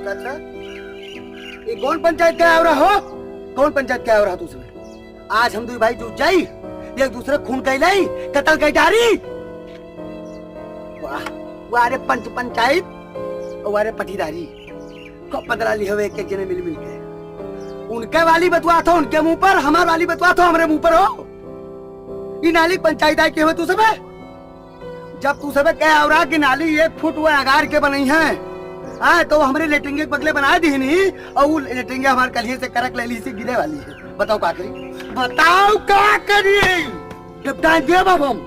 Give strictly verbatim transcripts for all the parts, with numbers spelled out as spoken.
अच्छा, ये कौन पंचायत का आयो रहा हो? कौन पंचायत का आयो रहा तू सब? आज हम दुई भाई जुट जाई, एक दूसरे खून कइ लाई, कत्ल कइ डारी। वाह, वाह रे पंच पंचायत, और वाह रे पटीदारी। खूब बदला लिहे हो एक एक जने मिल मिल के। उनके वाली बतुआत हो उनके मुंह पर, हमार वाली बतुआत हो हमरे मुंह पर हो। ई नाली पंचायत आए के हो तू सबे? जब तू सबे कहे आवरा कि नाली एक फुट वो अगार के बनई है, हाँ, तो हमरे लेटरिंगे के बगले बनाए दिहनी, और वो लेटरिंगे हमार कलिए से करक ले ली से गिरे वाली है। बताओ का करी? बताओ का करी? जब दान दिया बाबू हम,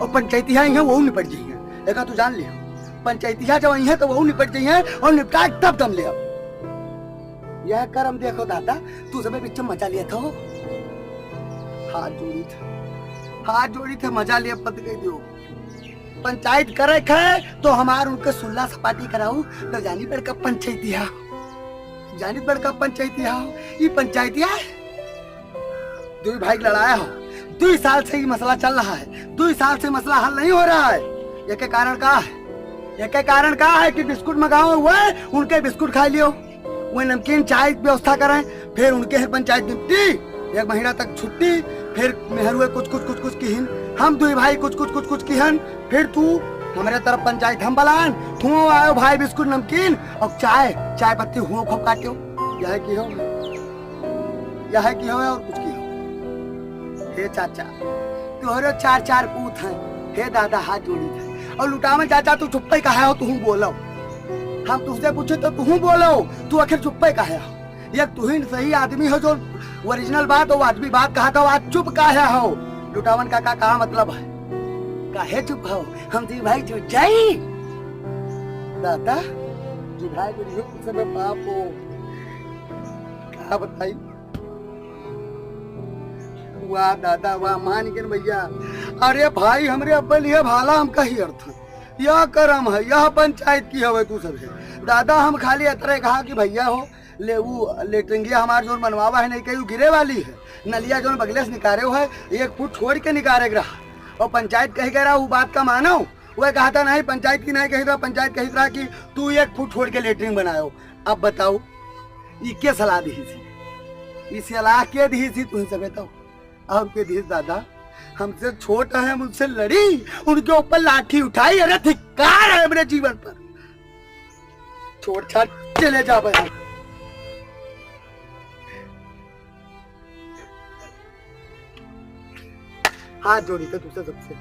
और पंचायतिया आई है, वो निपट जाइए। एका तू जान लिया, पंचायतिया जब आई है तो वो निपट जाइए और निपटा के तब दम ले। यह करम देखो दादा, तू सबे बिच में मजा लिया था। हाथ जोड़ी था, हाथ जोड़ी थे, मजा लिया पत गई दियो। पंचायत करे खे तो हमार उनके सुल्ला सपाटी कराऊ, तो जानी बड़का पंचायतिया, जानी बड़का पंचायतिया, ई पंचायतिया। दुई भाई के लड़ाया हो, दुई साल से ई मसला चल रहा है, दुई साल से मसला हल नहीं हो रहा है। एके कारण का है? एके कारण का है कि बिस्कुट मंगाओ हुए, उनके बिस्कुट खा लियो, वह नमकीन चाय की व्यवस्था करें, फिर उनके है पंचायत निपटी, एक महीना तक छुट्टी, फिर मेहरुए कुछ कुछ कुछ कुछ किहिन, हम दुई भाई कुछ कुछ कुछ कुछ किहन, फिर तू हमरे तरफ पंचायत हम बलान, हुओ आयो भाई बिस्कुट नमकीन और चाय, चाय पत्ती हुओ खूब काट्यो। यह की हो, यह की हो और कुछ की हो। हे चाचा, तोहरे चार चार पूत हैं। हे दादा, हाथ जोड़ी थे। और लुटावन चाचा, तू चुप्पे काहे हो, तू बोलो। हम तुझसे पूछे तो तू बोलो, तू आखिर चुप्पे काहे हो? एक तू ही सही आदमी हो जो ओरिजिनल बात हो, वाजबी बात कहा था, आज चुप काहे हो? लुटावन काका, का मतलब है? काहे चुप हो? हम दुई भाई जुट जाई। दादा, जुट भाई जुट, तुझसे मैं बाप हो। का बताई? वाह दादा वाह, मान गए भैया। अरे भाई, हमरे अब्बे लिए भाला हम कही अर्थ। यह करम है, यह पंचायत की हवे तू सब है। दादा, हम खाली इतरे कहा कि भैया हो, ले वो लेटरिंगिया हमार जोन बनवावा है, नहीं कहीं गिरे वाली है। नलिया जोन बगले से निकारे हो है, एक फुट छोड़ के निकारे के रहा। और पंचायत कही के रहा, वो बात का मानो। वह कहा था, "नहीं, पंचायत की नहीं कही रहा, पंचायत कही रहा कि तू एक फुट छोड़ के लेटरिन बनायो।" अब बताओ, ई के सलाह दी थी? ई सलाह के दी थी तुम सबे तो? और के दी दादा? हमसे छोट है, हम उनसे लड़ी, उनके ऊपर लाठी उठाई। अरे धिक्कार है मेरे जीवन पर। छोड़ छाड़ चले जा भाई। हाथ जोड़ी थे तुझसे सबसे,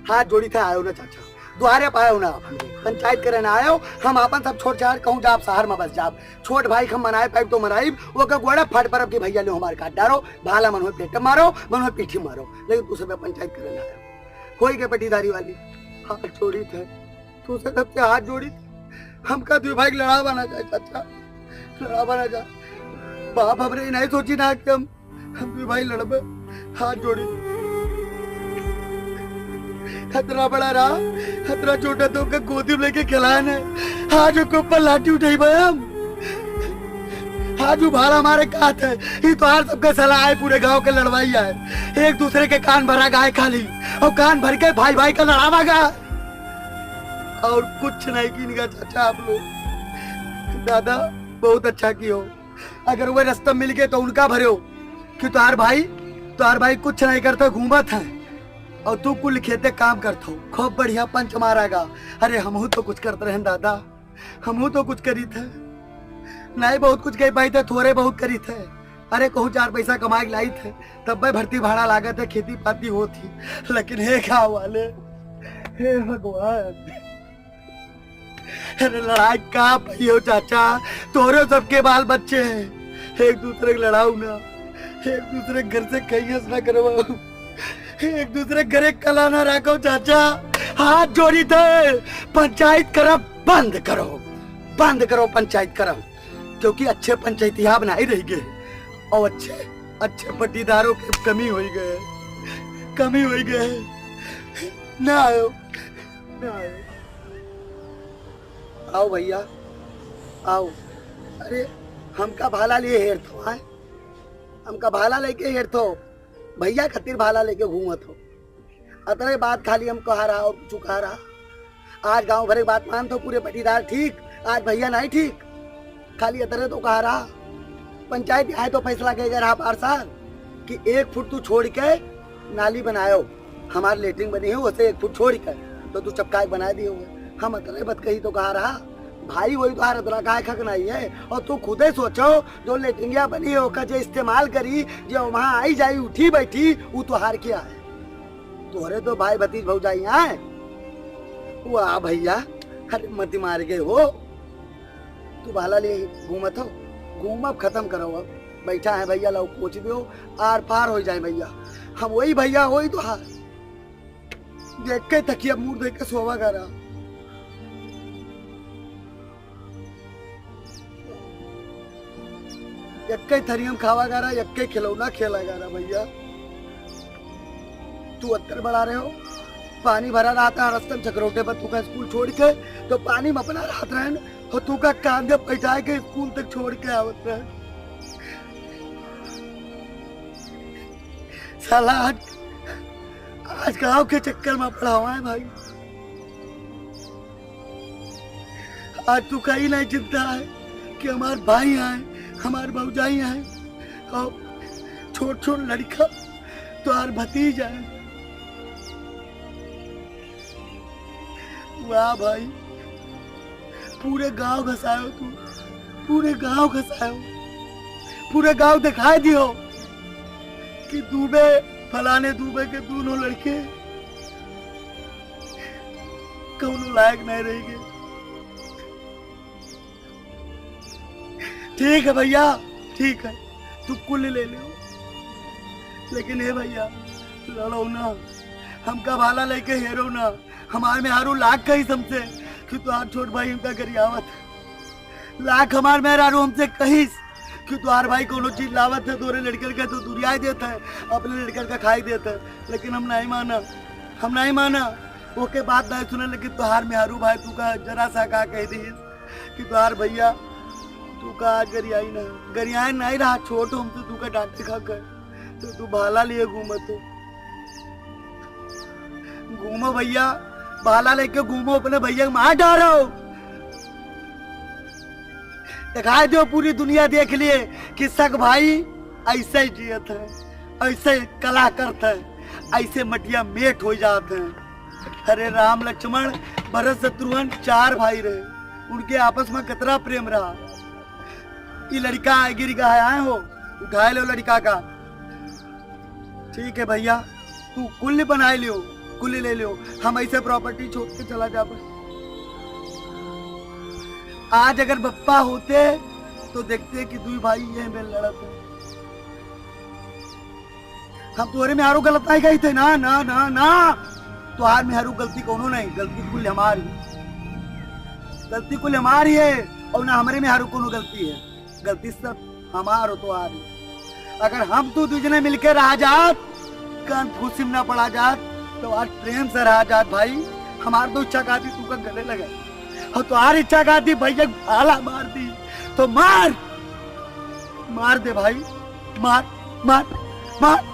हाथ जोड़ी थे, आयो ना चाचा, द्वारे पायो ना, अपन पंचायत करे ना आयो, हम अपन सब छोड़ छाड़ कहूँ जाब शहर में बस जाब, छोट भाई के हम मनाए पाइब तो मनाइब, वो के गोड़ा फाट परब कि भैया ले हमार काट डारो, भाला मन हो पेट मारो, मन हो पीठी मारो, लेकिन तू सब पंचायत करे ना आयो। होई के पटीदारी वाली, हाथ जोड़ी थे, तू से सबसे हाथ जोड़ी थे, हमका दुई भाई के लड़ावा ना जाए चाचा, लड़ावा ना जाए। बाप हमरे नहीं सोची ना कि हम, हम दुई भाई लड़बे, हाथ जोड़ी। खतरा बड़ा रहा, खतरा छोटा तो उनका गोदी में लेके खिलान है, आज उनके ऊपर लाठी उठाई भाई हम। आज वो भाला मारे कात है, ये तो हर सबके सलाह है, पूरे गांव के लड़वाई है, एक दूसरे के कान भरा गाय खाली और कान भर के भाई भाई का लड़ावा गा। और कुछ नहीं कीन गा चाचा आप लोग। दादा बहुत अच्छा कियो, अगर वह रास्ता मिल गए तो उनका भरो कि तोहार भाई, तोहार भाई कुछ नहीं करता, घूमत है और तू कुल खेते काम करत हो, खूब बढ़िया पंच मारा गा। अरे हमहू तो कुछ करत रहन दादा, हमहू तो कुछ करी थे, नहीं बहुत कुछ कही पाई थे, थोड़े बहुत करी थे। अरे कहूँ चार पैसा कमाए के लाई थे, तब भाई भर्ती भाड़ा लागत है, खेती पाती होत ही, लेकिन हे गाँव वाले, हे भगवान, अरे लड़ाई का पइयो चाचा, तोहरे सबके बाल बच्चे हैं, एक दूसरे के लड़ाऊ ना, एक दूसरे के घर से कहियस ना करवाऊ, एक दूसरे के घरे कला ना राखो चाचा। हाथ जोड़ी थे, पंचायत करब बंद करो, बंद करो पंचायत करब, क्योंकि अच्छे पंचायतिया बनाए रह गए और अच्छे, अच्छे पट्टीदारों के कमी होई गए, कमी होई गए। ना आयो, ना आयो। आओ भैया, आओ। अरे, हमका भाला लिए हेरत हो, आए? हमका भाला लेके हेरत हो, भैया खातिर भाला लेके घूमत हो। अतने बात खाली हम कहा रहा और कुछ कहा रहा। आज गांव भरे के बात मानत हो, पूरे पटीदार ठीक, आज भइया नाहीं ठीक, खाली अतरे तो कहा रहा। पंचायत आए तो फैसला कहे रहा पार साहब कि एक फुट तू छोड़ के नाली बनायो, हमार लेटरिन बनी है, उसे एक फुट छोड़ के तो तू चपकाए बना दिए हुए। हम अतरे बत कही तो कहा रहा, भाई वही तोहार अतरा काहे खक नाहीं है? और तू खुदे सोचो, जो लेटरिंगिया बनी है, ओका जे इस्तेमाल करी, जे वहाँ आई जाई, उठी बैठी, उ तोहार क्या है? तोहरे तो भाई भतीज भौजाई आए। वाह भइया, अरे मत मार गए हो। तू भाला ले घूमत हो, घूमब खतम करो अब। बैठा है भइया, लाओ पोंछ दियो, आर पार होइ जाए भइया। हम वही भइया, वही तोहार। देख के तकिया मूड़ देख के सोवा करा। यक्के थरियम खावा गारा, यक्के खिलौना खेला गारा भइया। तू अत्तर बड़ा रहे हो, पानी भरा रहत है रस्तम चकरोटे पर, तू का स्कूल छोड़ के तो पानी में अपना रहत रहन और तू का कांधे बैठा के स्कूल तक छोड़ के आवत रहन। साला आज, आज गाँव के चक्कर में पड़ा हुआ है भाई। आज तू कहीं नहीं चिंता है कि हमार भाई आए, हमार भौजाई आए, और छोट छोट लड़का तोहार भतीज आए। वाह भाई, पूरे गांव घसायो तू, पूरे गांव घसायो, पूरे गांव दिखाई दियो कि दुबे, फलाने दुबे के दोनों लड़के कौनो लायक नहीं रह गए। ठीक है भइया, ठीक है, तू कुल ले लियो, लेकिन हे भइया, लड़ो ना, हमका भाला लेके हेरो ना। हमार मेहरारू लाख कहिस हमसे कि तोहार छोट भाई हमका गरियावत है। लाख हमार मेहरारू हमसे कहिस कि तोहार भाई कौनो चीज लावत है, तोरे लड़कन का तो दुरियाई देत है, अपने लड़कन का खाई देत है, लेकिन हम नहीं माना, हम नहीं माना। ओके बात नहीं सुने, लेकिन तोहार मेहरारू भाई तू का जरा सा का कह दी कि तोहार भइया तू का आज गरियाई ना, गरियाई नहीं रहा, छोट हमसे तू का डांटे खा कर, तो तू भाला लिए घूमत हो। घूमो भइया, भाला लेके घूमो, अपने भइया के मार डारो। दिखाई दो, पूरी दुनिया देख लिए कि सग भाई ऐसे ही जियत है, ऐसे ही कला करत है, ऐसे मटिया मेट हो जात है। अरे राम लक्ष्मण भरत शत्रुघ्न चार भाई रहे, उनके आपस में कितना प्रेम रहा। ये लड़का गिर गया है, आए हो, उठाए लो लड़का का। ठीक है भइया, तू कुल बनाए लियो, कुल ले लियो, हम ऐसे प्रॉपर्टी छोड़ के चला जाबे। आज अगर बप्पा होते तो देखते कि दुई भाई ये में लड़त है। हम तोहरे मेहरारू गलत नहीं कही थे, ना, ना, ना, ना। तोहार मेहरारू गलती कौनो नहीं, गलती कुल हमारी, गलती कुल हमारी है, और ना हमरे मेहरारू कौनो गलती है, गलती सब हमार हो तोहार ही। अगर हम तू दुई जने मिलके रहा जात, कान फूसी में ना पड़ा जात, तो आज प्रेम से रहा जात भाई। हमार तो इच्छा कहती तू का गले लगे, और तोहार इच्छा कहती भइया भाला मार दी, तो मार, मार दे भाई, मार, मार, मार।